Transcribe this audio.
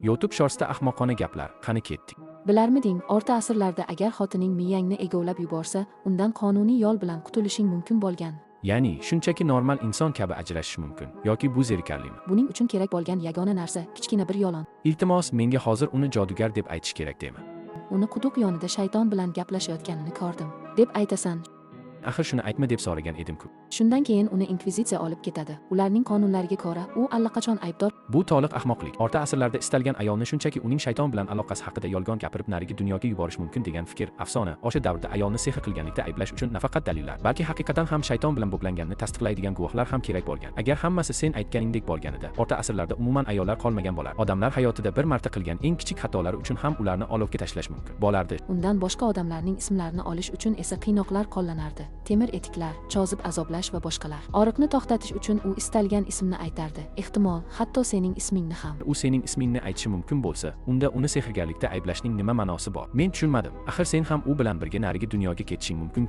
YouTube Shortsda ahmoqona gaplar. Qani, ketdik. Bilarmiding, o'rta asrlarda agar xotining miyangni egovlab yuborsa, undan qonuniy yo'l bilan qutulishing mumkin bo'lgan. Ya'ni shunchaki normal inson kabi ajrashish mumkin yoki bu zerikarlimi? Buning uchun kerak bo'lgan yagona narsa kichkina bir yolg'on. Iltimos, menga hozir uni jodugar deb aytish kerak dema. Uni quduq yonida shayton bilan gaplashayotganini ko'rdim, deb aytasan. Axir shuni aytma deb so'ragan edim-ku. Shundan keyin uni inkvizitsiya olib ketadi. Ularning qonunlariga ko'ra, u allaqachon aybdor. Bu to'liq ahmoqlik. O'rta asrlarda istalgan ayolni shunchaki uning shayton bilan aloqasi haqida yolg'on gapirib narigi dunyoga yuborish mumkin degan fikr afsona. O'sha davrda ayolni sehr qilganlikda ayblash uchun nafaqat dalillar, balki haqiqatan ham shayton bilan bog'langanini tasdiqlaydigan guvohlar ham kerak bo'lgan. Agar hammasi sen aytganingdek bo'lganida, o'rta asrlarda umuman ayollar qolmagan bo'lar. Odamlar hayotida bir marta qilgan eng kichik xatolari uchun ham ularni olovga tashlash mumkin bo'lardi. Undan boshqa odamlarning ismlarini olish uchun esa qiynoqlar qo'llanardi. Temir etiklar, cho'zib azoblash va boshqalar. Og'riqni to'xtatish uchun u istalgan ismni aytardi. Ehtimol, hatto sening ismingni ham. U sening ismingni aytishi mumkin bo'lsa, unda uni sehrgarlikda ayblashning nima ma'nosi bor? Men tushunmadim. Axir sen ham u bilan birga narigi dunyoga ketishing mumkin-ku.